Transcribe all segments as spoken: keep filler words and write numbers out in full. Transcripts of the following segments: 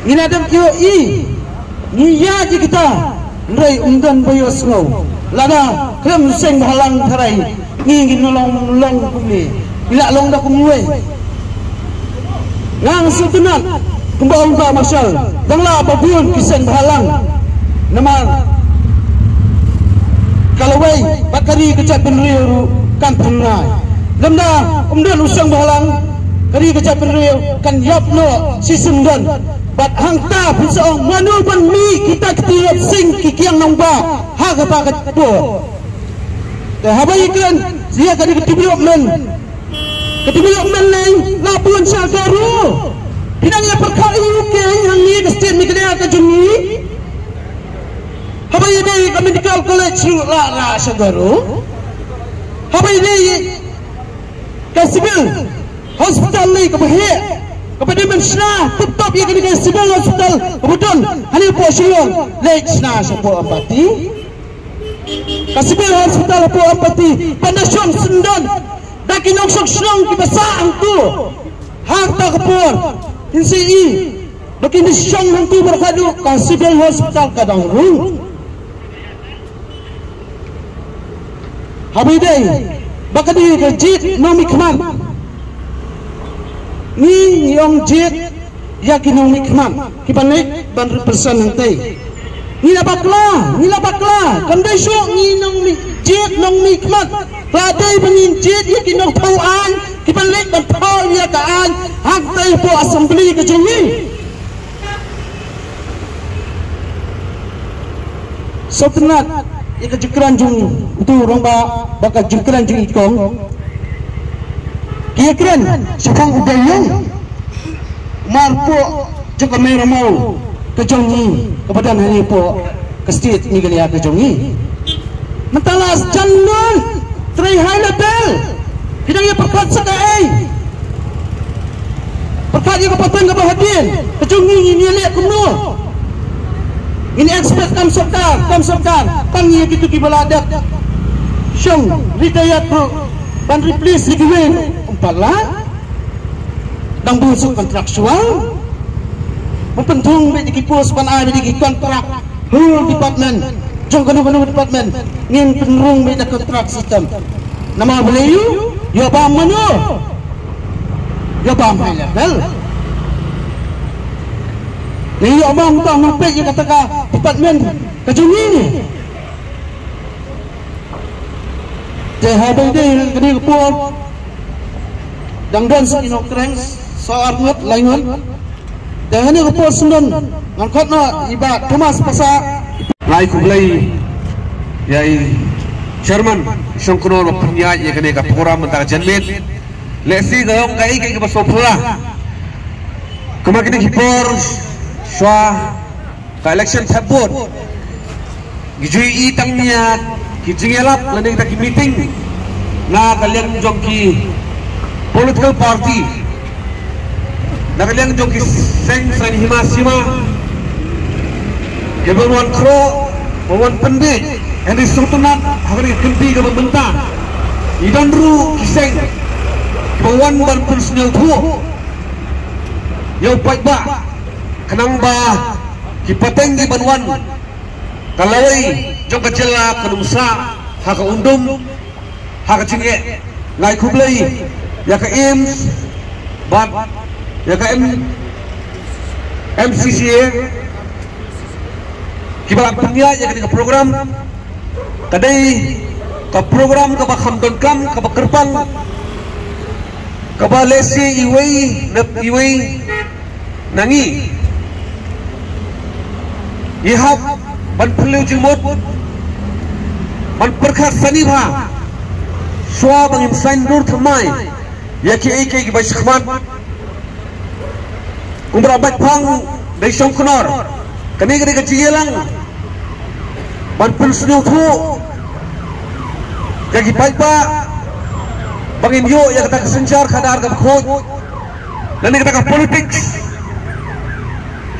Ngi la dep ïohi, ngi ïa ji kita, hynrei um don ba ïohsngew. Lada khlem seng bhalang tharai, ngi ngi long long kumne. Ngi la long da kumwei. Ngang sngewtynnat, kumba ong ka Marshal, dang la ba bun ki seng bhalang. Namar ka lawei bad ka ri ka jaitbynriew ruh kan tynrai. Lymda um don u seng bhalang, ka ri ka jaitbynriew kan ïap noh shisien don. Bad hangta phin sa ong mano ban mih kita ki tilot sing ki kiang nongbah ha kata ka por. Te haba ïa kren ïa kane ka development, ka development lei la bun sha Garo. Phi nang ïa pyrkhat ïa u keiñ hangne ka state Meghalaya ka jong ngi. Haba ïadei ka medical college ruh la rah sha Garo. Haba ïadei ka civil hospital lei kaba heh, kaba dei ban shna tip top ïa kane ka civil hospital kaba don hangne hapoh Shillong, leit shna shapoh Ampati. Ka civil hospital hapoh Ampati, ban da shong syndon da ki nongshong shnong kiba sah hangto. Ha kata ka por, phin sa ïohi ba kin da shong hangto bad ka dei ka civil hospital ka dang rung. Haba ïadei ba ka dei ka jied nongmihkhmat, ngi ngi ong jied ïa ki nongmihkhmat kiban leit ban represent hangtei. Ngi la bakla, ngi la bakla, kam dei shuh ngi nongmih, jied nongmihkhmat. Ka dei ba ngin jied ïa ki nongthaw aiñ kiban leit ban thaw ïa ka aiñ hangtei hapoh assembly ka jong ngi. Sngewtynnat ïa ka jingkren jong uto u rangbah bad ka jingkren jong i kong. Ki ïakren shaphang u Deiïong, marpoh jong ka mei ramaw ka jong ngi kaba don hangne hapoh ka state Meghalaya ka jong ngi. Mynta la jan lun trei high level. Phi dang ïa pyrkhat sa kaei? Pyrkhat ïa ka pateng kaba hadien ka jong ngi, ngin ïa leh kumno? Ngin expect kam sorkar, kam sorkar, tang ïa kito kiba la dep shong retired ruh ban replace ïa kiwei, ym pat lah. Dang bun suk contractual. Ba pynthung beit ïa ki post, ban ai beit ïa ki contract. Whole department, jong kano kano department, ngin pynrung beit da contract system. Namar balei? Ïoh bam mano? Ïoh bam high level. Ïoh bam tang nang peit ïa kata ka department ka jong ngi. Te haba ïadei kane ka por, dang don sa ki nongkrem, sa ar ngut, lai ngut. Te hane ka por syndon, ngan khot noh i Bah Thomas Passah. Nga ai khublei ïa i Chairman Shongknor ba pynïaid ïa kane ka program mynta ka janmiet. Lehse ka long kaei kaei kaba sngewphylla. Kumba kine ki por shuwa ka election thep vote, ngi ju ïohi tang ïa ki jingïalap lane kita ki meeting na ka liang jong ki political party, na ka liang jong ki seng saiñ hima sima, kiba wan khroh, ba wan pynbeit. Hynrei sngewtynnat ha kane ka kynti kaba mynta, ngi don ruh ki seng kiba wan ban pynsngewthuh ïa u paidbah, khnang ba ki pateng kiban wan, ka lawei jong ka jylla kan ym sah ha ka umdum, ha ka jingeh. Nga ai khublei ïa ka AIIMS bad ïa ka M-, MCCA kiba la pynïaid ïa kane ka program. Ka dei ka program kaba kham donkam, kaba kyrpang, kaba lehse iwei na iwei na ngi ngi hap ban pynlong jingmut, ban pyrkhat sani bha shuwa ba ngin saiñdur thymmai ïa kiei kiei kiba shakhmat. Kumba la bad pang dei Shongknor, kane ka dei ka jingïalang ban pynsngewthuh ïa ki paidbah ba ngin ïoh ïa kata ka synshar khadar kaba khuid. Lane kata ka politics.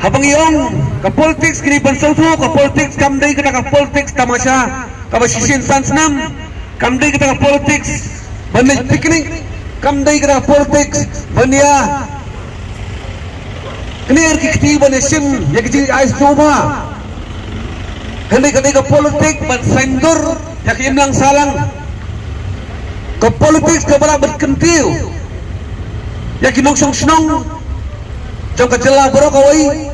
Haba ngi ong ka politics, kine ban sngewthuh ka politics kam dei kata ka politics tamasha kaba shisien san snem, kam dei kata ka politics ban leit picnic, kam dei kata ka politics ban ïa Clear ki kti ban ïa shim ïa ki jingïaishah sngewbha. Hynrei ka dei ka politics ban saiñdur ïa ki imlang sahlang. Ka politics kaba lah ban kyntiew ïa ki nongshong shnong jong ka jylla baroh kawei.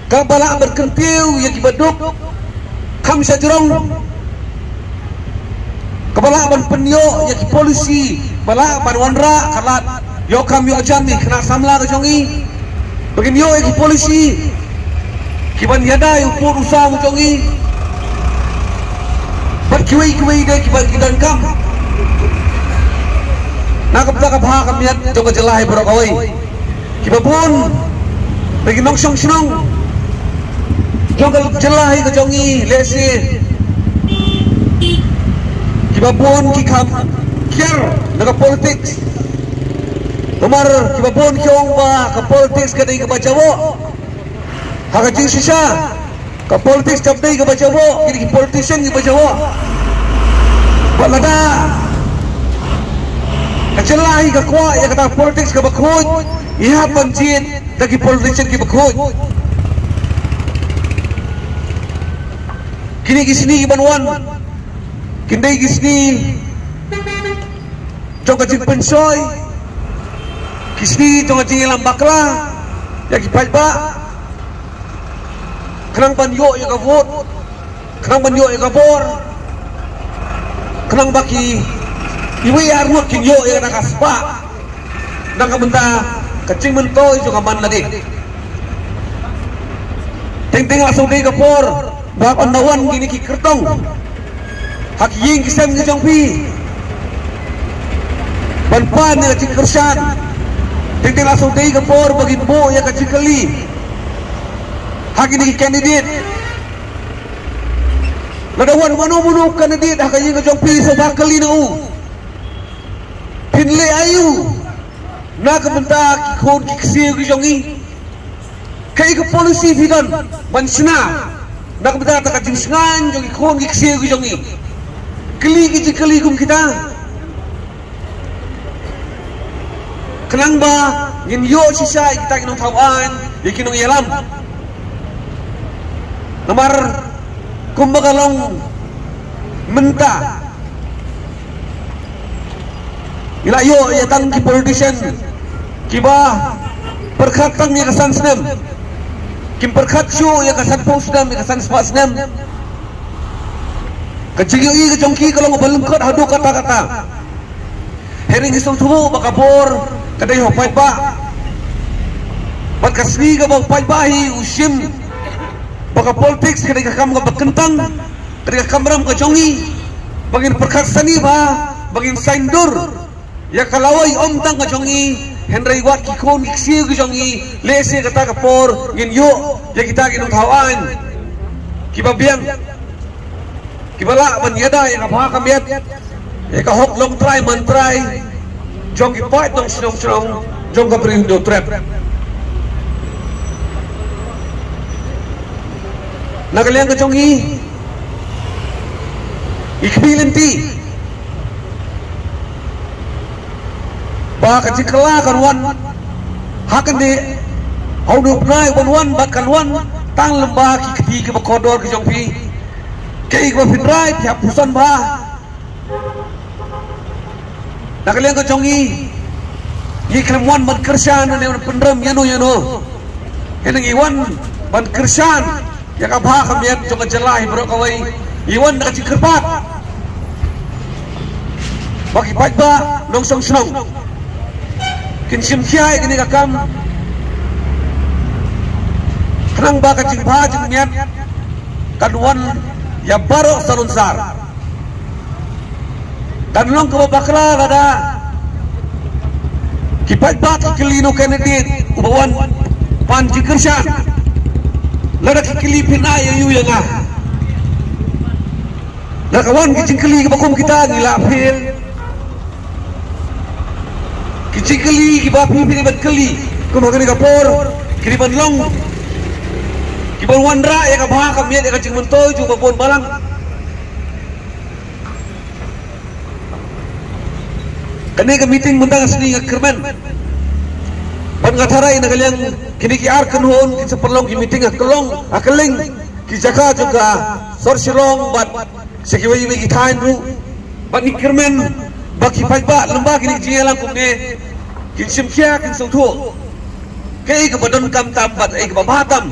Kaba lah ban kyntiew ïa kiba duk kham shajrong. Kaba lah ban pynïoh ïa ki policy ba lah ban wanrah ka lad ïoh kam ïoh jam ïa ki khynnah samla ka jong i. Ba kin ïoh ïa ki policy kiban ïada ïa u pud u saw ka jong i bad kiwei kiwei de kiba ki donkam. Na ka bynta ka bha ka miat jong ka jylla hi baroh kawei. Kiba bun na ki nongshong shnong jong ka jylla hi ka jong i, lehse kiba bun ki kham kiar na ka politics. Namar kiba bun ki ong ba ka politics ka dei kaba jaboh. Ha ka jingshisha, ka politics kam dei kaba jaboh, ki dei ki politician kiba jaboh. Bad lada ka jylla hi ka kwah ïa kata ka politics kaba khuid, i hap ban jied da ki politician kiba khuid. Kine ki sngi kiban wan kin dei ki sngi jong ka jingpynshoi, ki sngi jong ka jingïalam bakla ïa ki paidbah. Khnang ban ïoh ïa ka vote, khnang ban ïoh ïa ka bor, khnang ba ki iwei ar ngut kin ïoh ïa ka spah na ka bynta ka jingmyntoi jong ka man lade. Teng teng la shu dei ka por ba hap ban da wan kine ki kyrtong ha ki ïing ki sem ki jong phi ban pan ïa ka jingkyrshan. Teng teng la shu dei ka por ba kin buh ïa ka jingkylli ha kine ki candidate. Lada wan mano mano candidate ha ka ïing ka jong phi, sngewbha kylli na u, phin leh aïu na ka bynta ki khun ki ksiew ki jong i? Kaei ka policy phi don ban shna na ka bynta kata ka jingsngaiñ jong ki khun ki ksiew ki jong i? Kylli ki jingkylli kum kita, khnang ba ngin ïoh shisha ïa kita ki nongthaw aiñ, ïa ki nongïalam. Namar kumba ka long mynta, ngi la ïoh ïa tang ki politician kiba pyrkhat tang ïa ka san snem, kim pyrkhat shuh ïa ka sanphew snem, ïa ka san spah snem. Ka jingïohi ka jong ki ka long ba lyngkot haduh katta katta. Hynrei ngi sngewthuh ba ka bor ka dei ha u paidbah. Bad ka sngi kaba u paidbah hi u shim ba ka politics ka dei ka kam kaba kyntang, ka dei ka kamram ka jong i, ba ngin pyrkhat sani bha, ba ngin saiñdur ïa ka lawei ym tang ka jong i, hynrei wat ki khun ki ksiew ki jong i, lehse kata ka por ngin ïoh ïa kita ki nongthaw aiñ kiba biang, kiba lah ban ïada ïa ka bha ka miat, ïa ka hok longtrai mantrai jong ki paid nongshong shnong jong ka Ri Hynñiewtrep. Na ka liang ka jong i, i khmih lynti ba ka jingkylla kan wan ha kane ha une u bnai uban wan, bad kan wan tang lyngba ki kti kiba kordor ki jong phi. Kaei kaba phin rai phi hap pyrshang bha. Na ka liang ka jong i, ngi khlem wan ban kyrshan ne ban pynrem ïano ïano. Hynrei ngi wan ban kyrshan ïa ka bha ka miat jong ka jylla hi baroh kawei. Ngi wan da ka jingkyrpad ba ki paidbah nongshong shnong kin shim khia ïa kane ka kam, khnang ba ka jingbha jingmiat kan wan ïa baroh sanunsar. Kan long kaba bakla lada ki paidbah ki kylli ïa u candidate uba wan pan jingkyrshan. Lada ki kylli phin ai aïu ïa nga, lada ka wan ki jingkylli kiba kum kita, ngi la fail. Ki jingkylli kiba phi phi dei ban kylli kum ha kane ka por, ki dei ban long kiban wanrah ïa ka bha ka miat, ïa ka jingmyntoi jong uba bun balang. Kane ka meeting mynta ka sngi nga kyrmen ban Nga tharai na ka liang kine ki ar kynhun ki sa pynlong ki meeting ha kylleng, ha kylleng ki jaka jong ka sor Shillong bad sha kiwei kiwei ki thaiñ ruh. Bad ngi kyrmen ba ki paidbah lyngba kine ki jingïalang kumne kin shim khia, kin sngewthuh kaei kaba donkam tam bad kaei kaba bha tam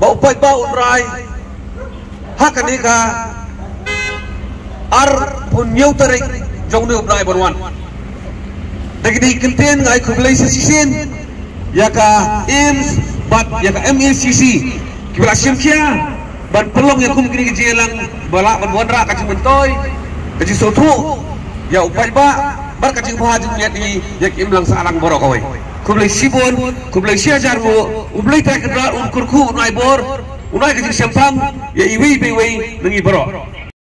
ba u paidbah un rai ha kane ka arphew hynñiew tarik jong une u bnai ban wan. Da kine ki kyntien nga ai khublei sa shisien ïa ka AIIMS bad ïa ka MACC kiba la shim khia ban pynlong ïa kum kine ki jingïalang ba lah ban wanrah ka jingmyntoi, ka jingsngewthuh ïa u paidbah bad ka jingbha jingmyntoi ïa ka imlang sahlang baroh kawei. Khublei shibun, khublei shihajar nguh. U Blei Trai Kynrad un kyrkhu, un ai bor, un ai ka jingshemphang ïa iwei pa iwei na ngi baroh.